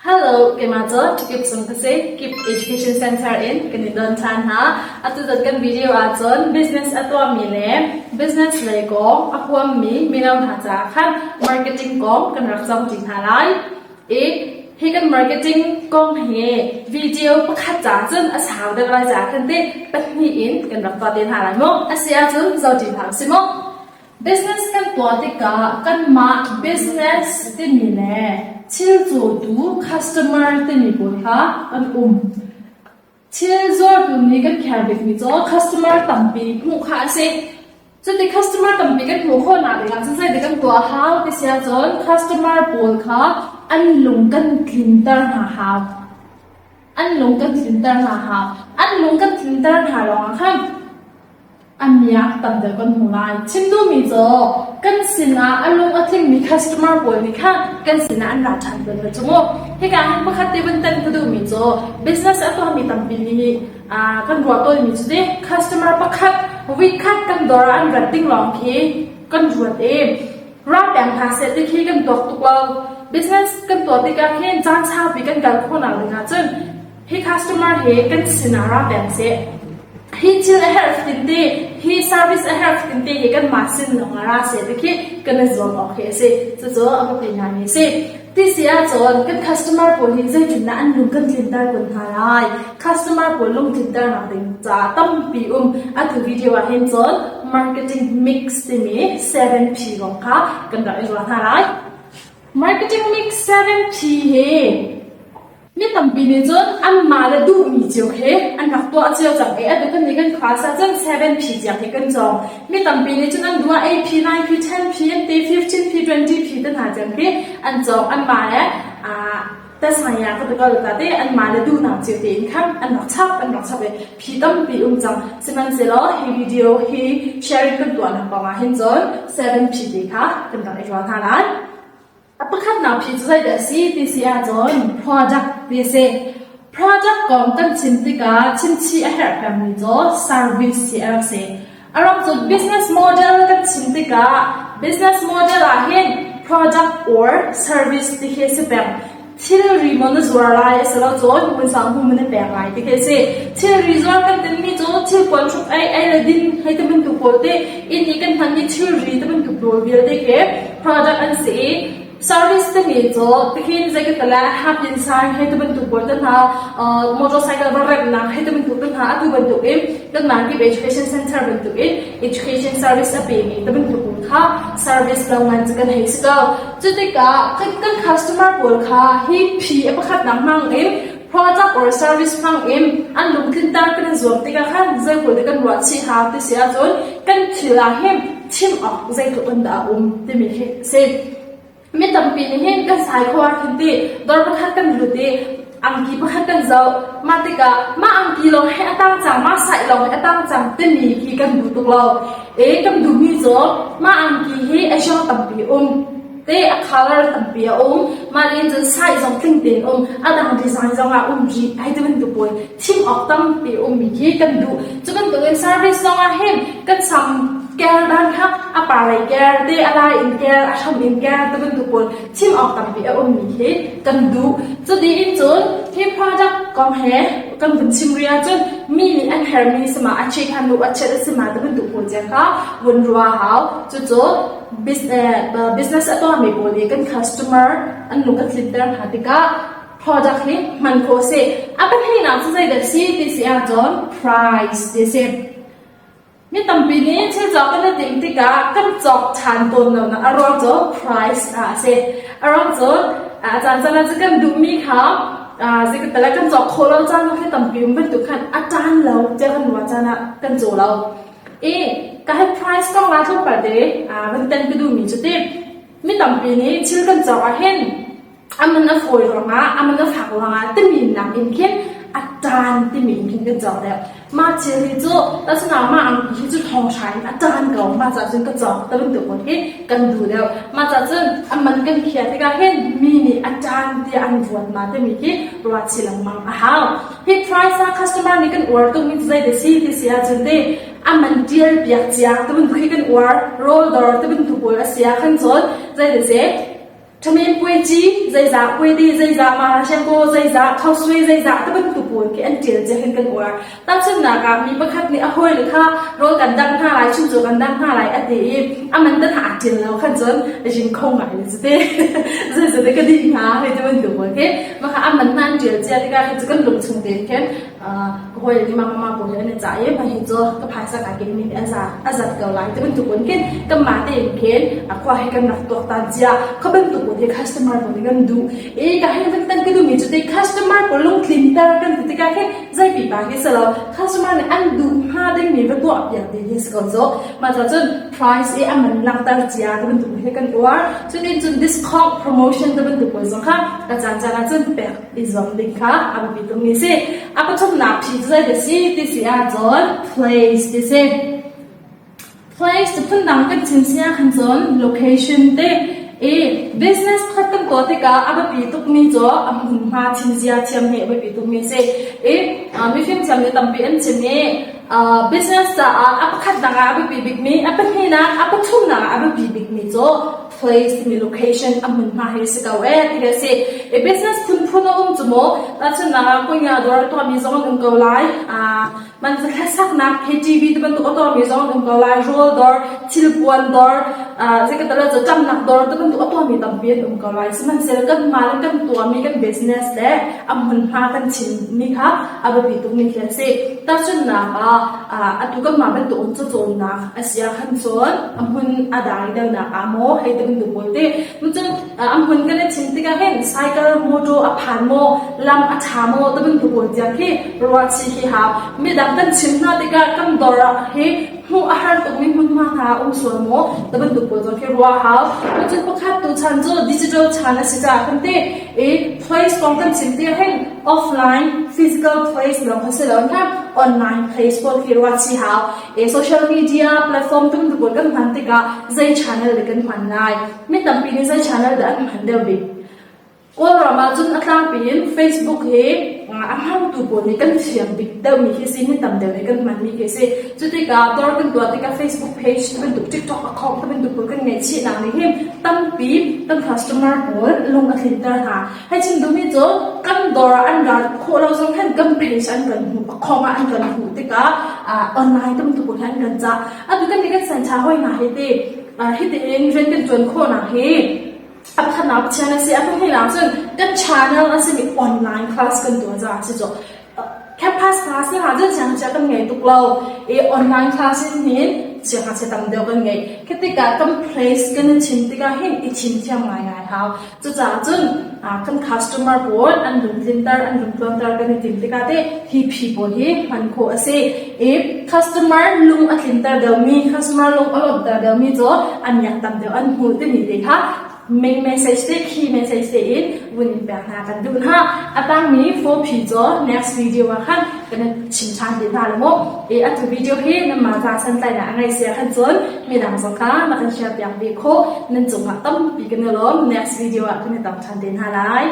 Hello, keimah cu Tikip Sung ka si. Kip Education Center in kan i don ṭhan hna. Atu zat kan video ahcun business a tuahmi le business lei kong a huammi mino hna caah khan marketing kong kan rak cawng ṭi hna lai. I hi kan marketing kong hi video pakhat caah cun a sau deuh lai caah khan ti pahnih in kan rak tuah te hna lai mu. A si ahcun zoh ṭi hna usih mu. Business kan tuah tikah kanmah business timi le thil cawtu customer timi pawl kha kan um. Thil zuartu nih kan care bikmi cu customer tampi hmuh kha a si. Cuti customer tampi kan hmuh khawhnak dingah cun zeidah kan tuah a hau ti si ahcun customer pawl kha an lung kan tlinter hna hau. An lung kan tlinter hna hau. An lung kan tlinter hna lawngah khan A miak tam deuh kan hmu lai. Chim duhmi cu kan sinah a lung a tlingmi customer pawl nih khan kan sinah an ra ṭhan tawn ve cu mu. Hika hin pakhat te vun tan ka duhmi cu business a tuahmi tampi nih kan ruah tawnmi cu ti customer pakhat week khat kan dawr ah an rat ding lawng khi kan ruat i ra peng hna seh ti khi kan tuak tuk lo. Business kan tuah tikah khin caan saupi kan kal khawhnak ding ahcun Hi customer hi kan sinah ra peng seh. Hi thil a herh fatin te, hi service a herh fatin te hi kanmah sin lawng ah ra seh ti khi kan i zuam awk hi a si. Cucu a biapi ngaimi a si. Ti si ahcun kan customer pawl hi zeitindah an lung kan tlinter kun hna lai? Customer pawl lung tlinternak ding caah tampi um. Atu video ah hin cun marketing mix timi 7P kong kha kan rak i ruah hna lai. Marketing mix 7P hi Mi tampi nih cun anmah le duhmi cio khi an rak tuah cio cang i atu kan nih kan class ah cun 7P tiang hi kan cawng. Mi tampi nih cun an duh ah 8P, 9P, 10P an ti, 15P, 20P te hna tiang khi an cawng. Anmah le tasaya ka ti ko ta te anmah le duhnak cio tein khan an rak chap an rak chap i P tampi um cang. Sihmanhsehlaw hi video hi sharing kan tuahnak kong ah hin cun 7P te kha kan rak i ruah hna lai. A pakhatnak phi cu zeidah a si ti si ahcun product ti a si. Product kong kan chim tikah chimchih a herh pengmi cu service hi a rak si. A rak cu business model kan chim tikah business model ah hin product or service ti khi a si peng. Thilri maw na zuar lai a si lo cun hmunsang hmu maw na pek lai ti khi a si. Thilri zuar kan tinmi cu thil puan hruk ei, ei le din hei ti bantuk pawl te inn i kan hmanmi thilri ti bantuk pawl vialte khi product an si i service timi cu tikhin zei ka tala hapin sang hei ti bantuk pawl te hna motorcycle va remhnak hei ti bantuk te hna atu bantuk in kanmah kip education center bantuk in education service a pemi te bantuk kha service lo ngan cu kan hei si ko. Cu tikah kan customer pawl kha hi phi a pakhatnak hmang in product or service hmang in an lungtlinter kan i zuam tikah khan zei pawl dah kan ruah chih hau ti si ahcun kan thil ah hin thim awk zeitluk in dah a um timi khi a si. Mi tampi nih hin kan sai kho ah khin ti dawr pakhat kan lut i angki pakhat kan zoh. Mah tikah mah angki lawng he a tang cang, mah size lawng he a tang cang timi khi kan duh tuk lo. E kan duhmi cu mah angki hi a zong tampi um. Te a color tampi a um. Mah nih cun size zong tling tein um. A dang design zong ah um rih. Ai ti bantuk pawl thim awk tampi ummi khi kan duh. Cu bantukin service zong ah hin kan sam ker dan kha a par lei ker te a lai in ker a hram in ker ti bantuk pawl thim awk tampi a ummi khi kan duh. Cuti in cun hi product kong he kan vun chim rih ahcun mi nih an hermi sama a che khan lu a chet a sima ti bantuk pawl cia kha vun ruah hau. Cucu business a tuahmi pawl nih kan customer an lung kan tlinter hna tikah product hi hman khawh a si. A pahnihnak cu zeidah a si ti si ahcun price ti a si. Mi tampi nih thil cawk kan i timh tikah kan cawk ṭhan tawn lonak a ruang cu price ah a si. A ruang cu a caan caan ah cu kan duhmi kha zeitiktal ah kan cawk khawh lo caan khi tampi um bantuk khan a ṭan lo tiah kan ruah caan ah kan caw lo. I ka hi price kong la tlawmpal te van ten ka duhmi cu ti mi tampi nih thil kan cawk ah hin a man a fawi ruangah a man a fak ruangah timi nak in khin a ṭan timi in khin kan cawk deuh. Mah thil hi cu tasina mah angki hi cu thong hra in a ṭan ko mah cah cun ka cawk ti bantuk pawl hi kan duh deuh. Mah cah cun a man kan khiah tikah hin mi nih a ṭan tiah an ruat ma timi khi ruah chih lengmang a hau. Hi price ah customer nih kan uar tukmi cu zei dah si ti si ahcun ti a man ṭial piak cia ti bantuk hi kan uar rawl dawr ti bantuk pawl a si ah khan cun zei dah si. Ṭhamin puaici zeizah, puaiti zeizah, marashenkaw zeizah, khosui zeizah ti bantuk pawl khi an ṭial cia hin kan uar. Tahchunhnak ah mi pakhat nih a hawile kha rawl kan dangh hna lai, chuncaw kan dangh hna lai a ti i a man te hna aa ṭial lo khan cun zing kho ngai le cite zeizate ka dih hnga hei ti bantuk pawl khi mah kha a man hna an ṭial cia tikah khi cu kan lung chung tein khin ka hawile nih mah mah pawl hi an i cah i mah hi cu ka phaisa kai kengmi nih a za a zat ko lai ti bantuk in khin kanmah tein khin a khua hi kan rak tuaktan cia. Kha bantuk pawl hi customer pawl nih kan duh i ka hei van tan ka duhmi cu te customer pawl lungtlinter kan ti tikah khin zei pipa hi si lo customer nih an duh hnga dingmi va tuah piak ding hi si ko cu. Mah ca cun price i a man langhter cia ti bantuk hi kan uar. Cutin cun discount promotion ti bantuk pawl zong kha ka caan caan ah cun pek i zuam ding kha a biapi tukmi a si. A pathumnak phi cu zei dah si ti si ahcun place ti si. Place cu phundang kan chim si ahkhan cun location te i business pakhat kan tuah tikah a biapi tukmi cu a hmunhma thimzia thiam hi a biapi tukmi a si. I mifim thiam nih tampi an chim i business caah a pakhatnak ah a biapi bikmi, a pahnihnak, a pathumnak ah a biapi bikmi cu place timi location a hmunhma hi si ko ee ti hi a si. I business phunphun a um cu mu. Tahchunhnak ah kunya dawr a tuahmi zong an um ko lai. Man hlasaknak KTV ti bantuk a tuahmi zong an um ko lai. Rawl dawr, thilpuan dawr, zeikatala cu ṭamnak dawr ti bantuk a tuahmi tampi an um ko lai. Sihmanhsehlaw kanmah le kan tuahmi kan business le a hmunhma kan chimmi kha a biapi tukmi khi a si. Tahchunhnak ah atu kanmah bantuk in cacawnnak a si ahkhan cun a hmun a dai deuhnak ah maw hei ti bantuk pawl te. Cun a hmun kan i chim tikah hin cycle motor a phan maw, lam a ṭha maw ti bantuk pawl tiang khi ruahchih hi hau. Midang kan chim hna tikah kan dawr ah hi hmuh a har tukmi hmunhma hna a um sual maw ti bantuk pawl zong khi ruah a hau. Cun pakhat tu chan cu digital chan a si caah kan ti i place kong kan chim tikah hin offline physical place lawng kha si lo kha online place pawl khi ruah chih hau. I social media platform ti bantuk pawl kan hman tikah zei channel dah kan hman lai? Mi tampi nih zei channel dah an hman deuh bik? Kawlram ahcun a tlangpi in Facebook hi a hmangtu pawl nih kan thiam bik deuhmi khi si, mi tam deuh nih kan hmanmi khi si. Cu tikah dawr kan tuah tikah Facebook page ti bantuk, TikTok account ti bantuk pawl kan ngeihchihnak nih hin tampi kan customer pawl lung a tlinter hna. Hei chim duhmi cu kan dawr ah an ral khawh lo zong khan kan page an kan hmuh, account ah an kan hmuh tikah online ti bantuk pawl hi an kan cah. Atu kan nih kan sanṭha hoi hna hi ti, hitiin rian kan ṭuan khawhnak hi a pakhatnak Pathian a si. A pahnihnak cun kan channel a simi online class kan tuah caah a si cu. Campus class ni hna cun siangngakchia kan ngei tuk lo i online class in hin siangngakchia tam deuh kan ngei. Khi tikah kan place kan i chim tikah hin i thim thiam ngaingai hau. Cucaah cun kan customer pawl an lungtlinter, an lungtluanter kan i tim tikah teh hi phi pawl hi hman khawh a si. I customer lung a tlinter deuhmi, customer lung a lawmhter deuhmi cu an miak tam deuh an hmu timi te kha main message te key message te in vun in pek hna kan duh hna. A tangmi 4P cu next video ah khan kan chim ṭhan te hna la mu. I atu video hi nanmah ca santlaihnak a ngei sia khan cun midang zong kha na kan share piak ve khawh. Nan cungah tampi kan i lawm. Next video ah kan i tong ṭhan te hna lai.